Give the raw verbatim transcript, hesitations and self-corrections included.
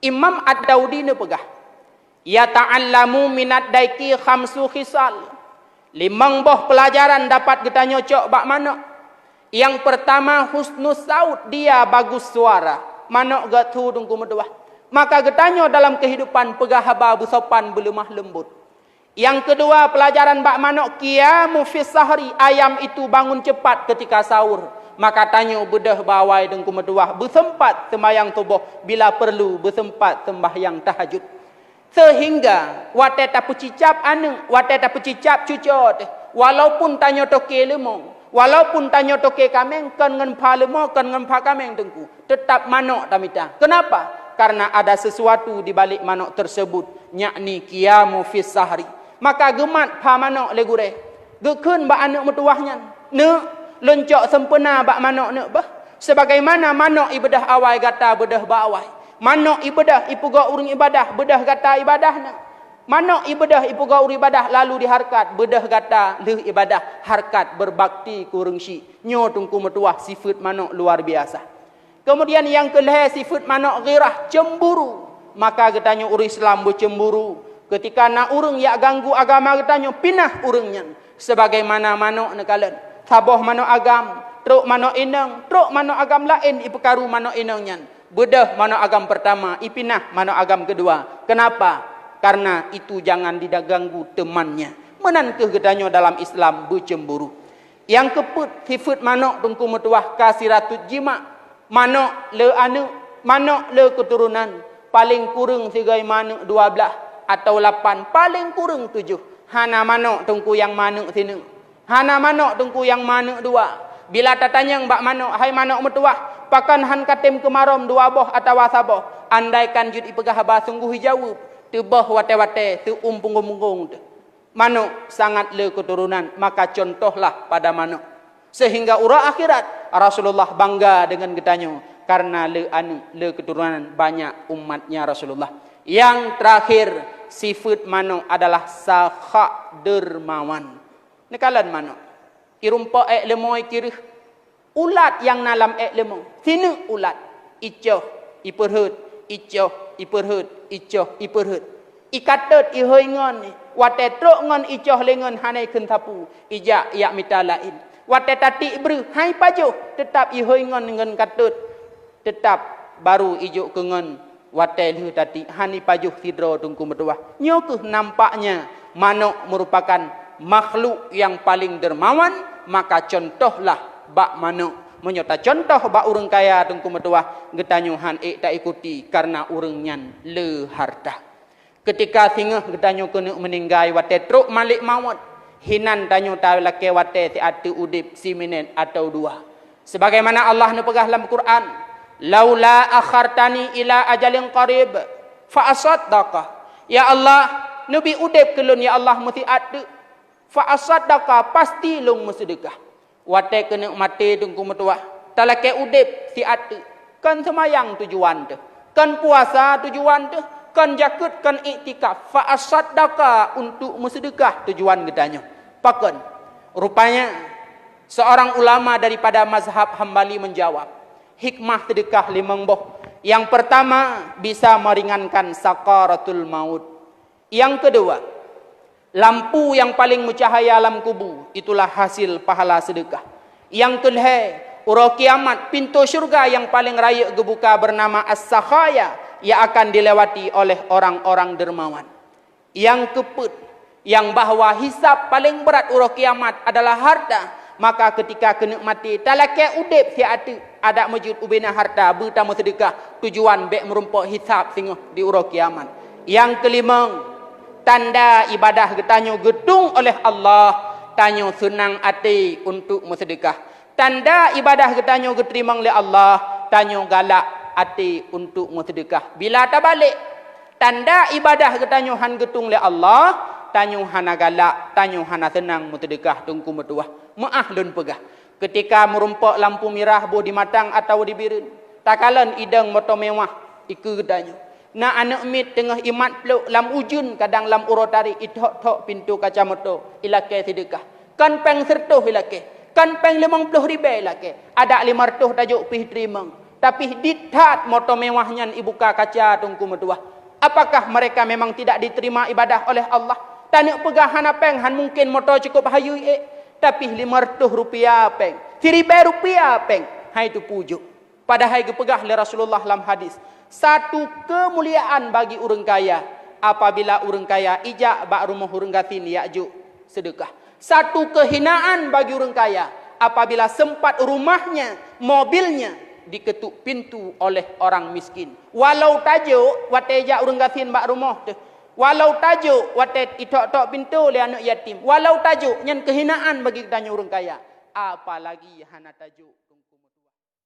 Imam Ad-Daudi neupeugah, "Yata'allamu minad daiki khamsu khisal." Limong boh peulajaran dapat geutanyoe cok bak manok. Nyang peurtama, husnus saut, dia bagus suara. Manok geutu teungku meutuah. Maka geutanyoe dalam keuhidupan peugah haba beusopan, beuleumah leumbot. Nyang keudua, peulajaran bak manok, qiyamu fis sahri, ayam itu bangun cepat ketika sahur. Maka tanyoe beudôh bak awai teungku meutuah, beuseumpat seumayang suboh, bila peurlu beuseumpat seumbahyang tahajud. Seuhingga watée tapeucicab aneuëk, watée tapeucicab cucoe teuh, walaupun tanyoe toke leumô, walaupun tanyoe toke kaméng, kon ngon pha leumô, kon ngon pha kaméng teungku, teutab manok tamita. Keunapa? Karena ada sesuatu di balik manok tersebut, yakni qiyamu fis sahri. Maka geumat pha manok lé gurée, geukheun bak aneuëk meutuwah nyan, "Neuk, lôn cok seumpeuna bak manok neuk beuh, sebagaimana manok ibeudôh awai gata beudôh bak awai. Manok ibeudôh ipeugot ureuëng ibadah, beudôh gata ibadah na. Manok ibeudôh ipeugot ureuëng ibadah lalu diharkat, beudôh gata lheueh ibadah, harkat beubakti keu ureuëng syik." Nyoe teungku meutuwah sifeuet manok luar biasa. Keumudian nyang keulhée sifeuet manok ghirah, cemburu. Maka geutanyoe ureuëng Islam beucemburu. Keutika na ureuëng jak ganggu agama geutanyoe, pinah ureuëng nyan. Sebagaimana manok neukalon. Saboh manok agam, trok manok inong, trok manok agam laén ipeukaru manok inong nyan. Beudôh manok agam peurtama, ipinah manok agam keudua. Keunapa? Karena itu jangan diganggu temannya. Meunan kheueh geutanyoe dalam Islam beucemburu. Nyang keupeuet, sifeuet manok teungku meutuwah kasiratut jimak. Manok le aneuëk, manok le keuturonan, paleng kureueng sigoe manok dua blaih atawa lapan, paleng kureueng tujoh. Hana manok teungku nyang manok sineuk. Hana manok teungku nyang manok dua. Bila tatanyong bak manok, "Hai manok meutuwah, pakon han katem keumarôm dua boh atawa saboh?" Andaikan jeuet ipeugah haba sunggoh ijaweueb, teuboh watée-watée, teuum punggong-punggong teuh. Manok sangat le keuturonan, maka contohlah pada manok. Sehingga uroe akhirat, Rasulullah bangga deungon geutanyoe karena le aneuëk, le keuturonan banyak umatnya Rasulullah. Nyang teurakhir, sifeuet manok adalah sakhak, dermawan. Neukalon manok. Irumpok ék leumô ikireueh. Ulat nyang na lam ék leumô, sineuk ulat, icoh, ipeurhot, icoh, ipeurhot, icoh, ipeurhot. Ikatot ihôi ngon, watée trok ngon icoh lé ngon hana ikheun sapeue, ijak ijak mita laén. Watée tatiek breueh, hai pajoh, teutab ihôi ngon ngon katot, teutab baru ijok keu ngon. Watée lheueh tatiek, han ipajoh sidroe teungku meutuwah. Nyoe kheueh nampaknya manok merupakan makhluk nyang paleng dermawan, maka contohlah bak manok. Meunyoe tacontoh bak ureuëng kaya teungku meutuwah, geutanyoe han ék taikuti karena ureuëng nyan le hareuta. Keutika singoh geutanyoe keuneuk meuninggai watée trok malek mawöt, hinan tanyoe talakée watée siat teuk udeb siminét atawa dua. Sebagaimana Allah neupeugah lam Quran, "Laula akhartani ila ajalin qarib fa asaddaqa." Ya Allah, neubi udeb keu lôn ya Allah meusiat teuk. Fa asaddaqa, pasti lôn meuseudeukah. Watée keuneuk maté teungku meutuwah, talakée udeb siat teuk. Kon seumayang tujuan teuh, kon puasa tujuan teuh, kon jakeuet, kon iktikaf. Fa asaddaqa, untuk meuseudeukah tujuan geutanyoe. Pakon? Rupanya, seorang ulama daripada mazhab Hambali menjawab, hikmah seudeukah limong boh. Nyang peurtama, bisa meringankan sakaratul maut. Nyang keudua, lampu nyang paleng meucahya lam kubu, itulah hasil pahala seudeukah. Nyang keulhée, uroe kiamat, pintoe syeuruga nyang paleng rayeuk geubuka beunama As-Sakhaya, nyang akan dilewati oleh orang-orang dermawan. Nyang keupeuet, nyang bahwa hisab paleng brat uroe kiamat adalah hareuta, maka keutika keuneuk maté, talakée udeb siat teuk, adak meujeuet ubena hareuta beuta meuseudeukah, tujuan bék meurumpok hisab singoh di uroe kiamat. Nyang keulimong, tanda ibadah geutanyoe geutueng oleh Allah, tanyoe seunang até untuk meuseudeukah. Tanda ibadah geutanyoe geuteurimong lé Allah, tanyoe galak até untuk meuseudeukah. Bila tabalek, tanda ibadah geutanyoe han geutueng lé Allah, tanyoe hana galak, tanyoe hana seunang meuseudeukah teungku meutuwah. Meuáh lôn peugah, keutika meurumpok lampu mirah boh di Matang atawa di Bireuen, takalon idong moto mewah ikeue geutanyoe. Na aneuëk miet teungoh imat plok lam ujeuen, kadang lam uroe tarek, ithok-thok pintoe kaca moto, ilakée seudeukah. Kon péng sireutôh ilakée, kon péng limong ploh ribée ilakée, adak lima reutôh tajok pih teurimong. Tapi dit that moto mewah nyan ibuka kaca Teungku meutuah. Apakah mereka memang tidak diterima ibadah oleh Allah? Taneuk peugah hana péng, han mungken moto cukup hayeu ék, tapi lima ratus rupiah péng, siribée rupiah péng, hai teupeujok. Padahai geupeugah lé Rasulullah lam hadis, satu kemuliaan bagi ureuëng kaya apabila ureuëng kaya ijak bak rumoh ureuëng gasien yak jok seudeukah. Satu kehinaan bagi ureuëng kaya apabila sempat rumahnya, mobilnya diketuk pintu oleh orang miskin. Walau tajok watée jak ureuëng gasien bak rumoh teuh, walau tajok watée itok-tok pintu lé aneuëk yatim, walau tajok, nyan kehinaan bagi geutanyoe ureuëng kaya, apalagi hana tajok